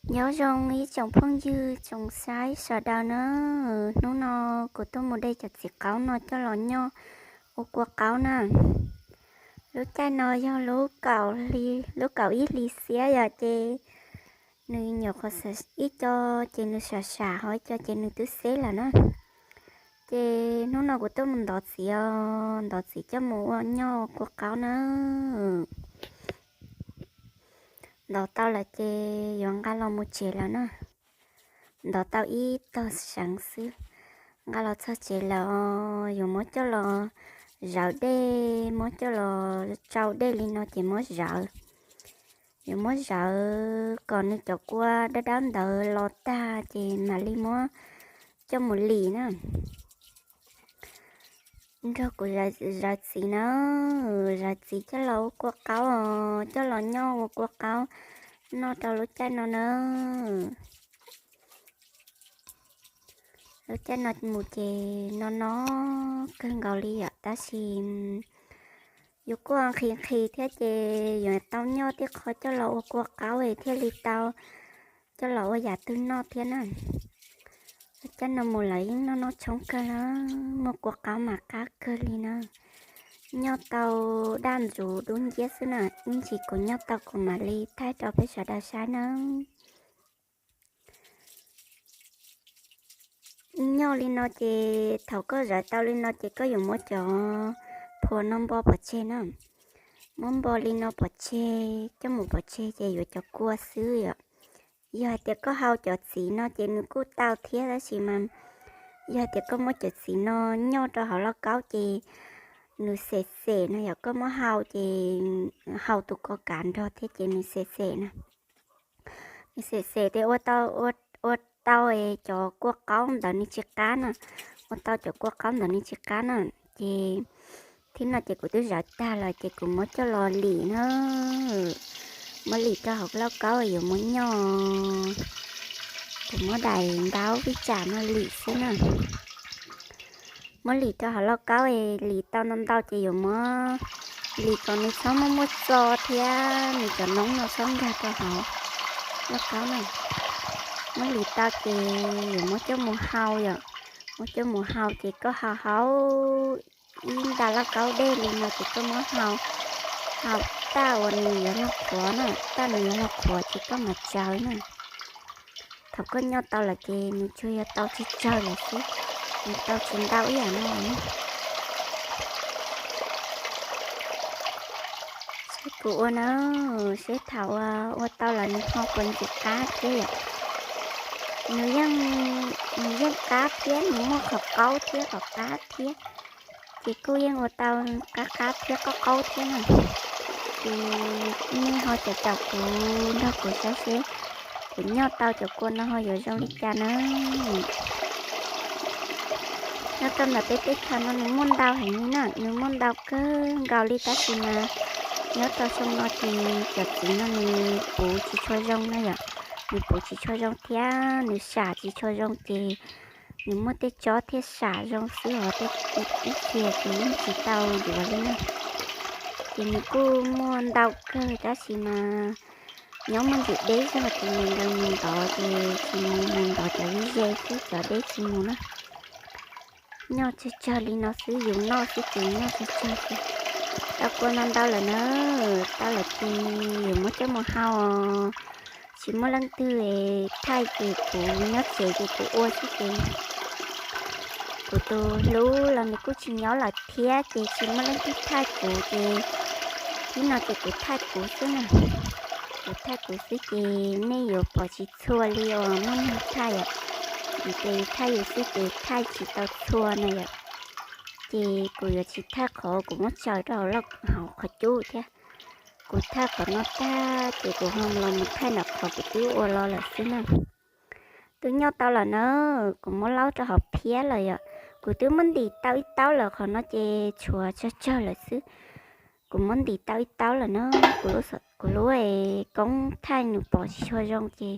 Nyob zoo ib tsoom phooj ywg tsoom saib sawv daws na, hnub no kuv tuaj mus de cov txiv qaub no coj los nyoj ua kua qaub na. Lub caij no yog lub kaum ib hli xiab yom, ces nws nyuam qhuav ib co ces nws sam sam, ho ib co ces nws twb xeb lawm na. Ces hnub no kuv tuaj mus ntov txiv os, ntov txiv coj mus ua nyoj ua kua qaub na. Ntov tau lawm ces yuav nqa los mus tsev lawm na. Ntov tau ib tog seev xwb, nqa los txog tsev lawm yuav muab coj los zawv dej, muab coj los tsau dej li no ces muab zawv. Yuav muab zawv kom nws cov kua dawb dawb ntawd los tag ces mam li muab coj mus lim na. Nrog kuv zawv txiv na, zawv txiv coj los ua kua qaub os, coj los nyoj ua kua qaub noj rau lub caij no na. Lub caij no mus ces no no kawg nkaus li yom, tab sis yuav kuj nqhis nqhis thiab ces yuav tau nyoj tej qho coj los ua kua qaub thiaj li tau coj los ua yam twg noj thiab na. Lub caij no mus lawv yeej noj noj tshoob kawg na, muaj kua qaub mas qab kawg li na. Nyoj tau daj ntxuv dub nciab xwb na, ib ntsis kuv nyoj tau kuv mam li thaij rau peb sawv daws saib na. Nyoj li no ces thaum koj zawv tau li no ces koj yuav muab cov phua no npo pov tseg na. Muab npo li no pov tseg, coj mus pov tseg ces yuav cov kua xwb yom. Yog hais tias koj hau cov txiv no ces nws kuj tau thiab, tab sis mas yog hais tias koj muab cov txiv no nyoj rau hauv lauj kaub ces nws xem xem no yom, koj muab hau ces hau tus ko kav nrog thiab ces nws xem xem na. Nws xem xem ces ua tau, ua tau cov kua qaub ntawd nws tsis qab na, ua tau cov kua qaub ntawd nws tsis qab na. Ces thib no ces kuv twb zawv tag lawm ces kuv muab coj los lim na. Muab lim rau hauv lauj kaub yuav muab nyoj. Kuv muab daim ntaub vij tsam no lim xwb na. Muab lim rau hauv lauj kaub, lim tau ntau ntau ces yuav muab lim kom nws txhob muaj muaj txo thiab nws cov noob no txhob nkag rau hauv lauj kaub na. Muab lim tau ces yuav muab coj mus hau yom. Muab coj mus hau ces koj hau hau ib nta lauj kaub dej li no ces koj muab hau, hau tag uas nws yuav luag qhuav na, tag nws yuav luag qhuav ces koj mam tsawv na. Thaum koj nyoj tau lawm ces nws tsuas yog tau tsawg tsawg lawm xwb, nws tau tsis ntau ib yam no na. Saib kuv ua na, seb thaum ua tau lawm nws ho puas ntxim qab thiab yom. Nws yeej, nws yeej qab thiab, nws muaj qhov qaub thiab qhov qab thiab, ces kuj yeej ua tau qab qab thiab qaub qaub thiab na. Ces nej ho caum caum kuv nrog kuv saib seb kuv nyoj tau cov kua no ho yuav zoo li cas na. Nyob rau ntawm peb teb chaws no nws muaj ntau heev li na, nws muaj ntau kawg nkaus li tab sis mas nyob rau xyoo no ces cov txiv no nws puv tsis tshua zoo na yom. Nws puv tsis tshua zoo thiab nws sam tsis tshua zoo ces nws muaj tej tsob thiaj sam zoo xwb os, tej ib txhia ces yeej tsis tau yuav li na. Ces nws kuj muaj ntau kawg tab sis mas nyob muaj ntsis deb zog ces nws nkees mus ntov ces tsis mus, mus ntov cov ze ze xwb, cov deb tsis mus na. Nyoj tsawg tsawg li no xwb, yus noj xwb ces nyoj tsawg tsawg xwb. Tau kua no ntau lawm na, tau lawm ces yuav muab coj mus hau os. Tsis muaj leej twg thaij ces kuv nyob tsev ces kuv ua xwb ces kuv tus hlub los nws kuj tsis nyob lawm thiab ces tsis muaj leej twg thaij kuv ces thib no ces kuv thaij kuv xwb na. Kuv thaij kuv xwb ces nej yuav pom tsis txhua li uas muaj neeg thaij yom. Vim tias yus thaij yus xwb ces thaij tsis tau txhua na yom. Ces kuv yuav tsis thaij qhov kuv muab tsaws rau hauv qhov cub thiab. Kuv thaij qhov no tag ces kuv ho los mus thaij ntawm qhov kuv twb ua los lawm xwb na. Twb nyoj tau lawm na, kuv muab laub rau hauv phiab lawm yom. Kuv twb muab ntim tau ib taub lawm, qhov no ces tshuav tsawg tsawg lawm xwb. Kuv muab ntim tau ib taub lawm na, kuv lub koob thaij nws pom tsis tshua zoo ces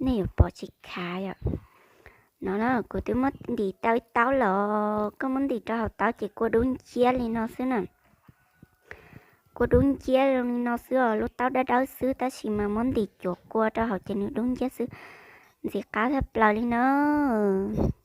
nej yuav pom tsis khav yom. No na, kuv twb muab ntim tau ib taub lawm, koj muab ntim rau hauv taub ces kua dub nciab li no xwb na. kua dub nciab zoo li no xwb os, lub taub dawb dawb xwb tab sis mas muab ntim cuav kua rau hauv ces nws dub nciab xwb. Ntxim qab tshaj plaws li nawb.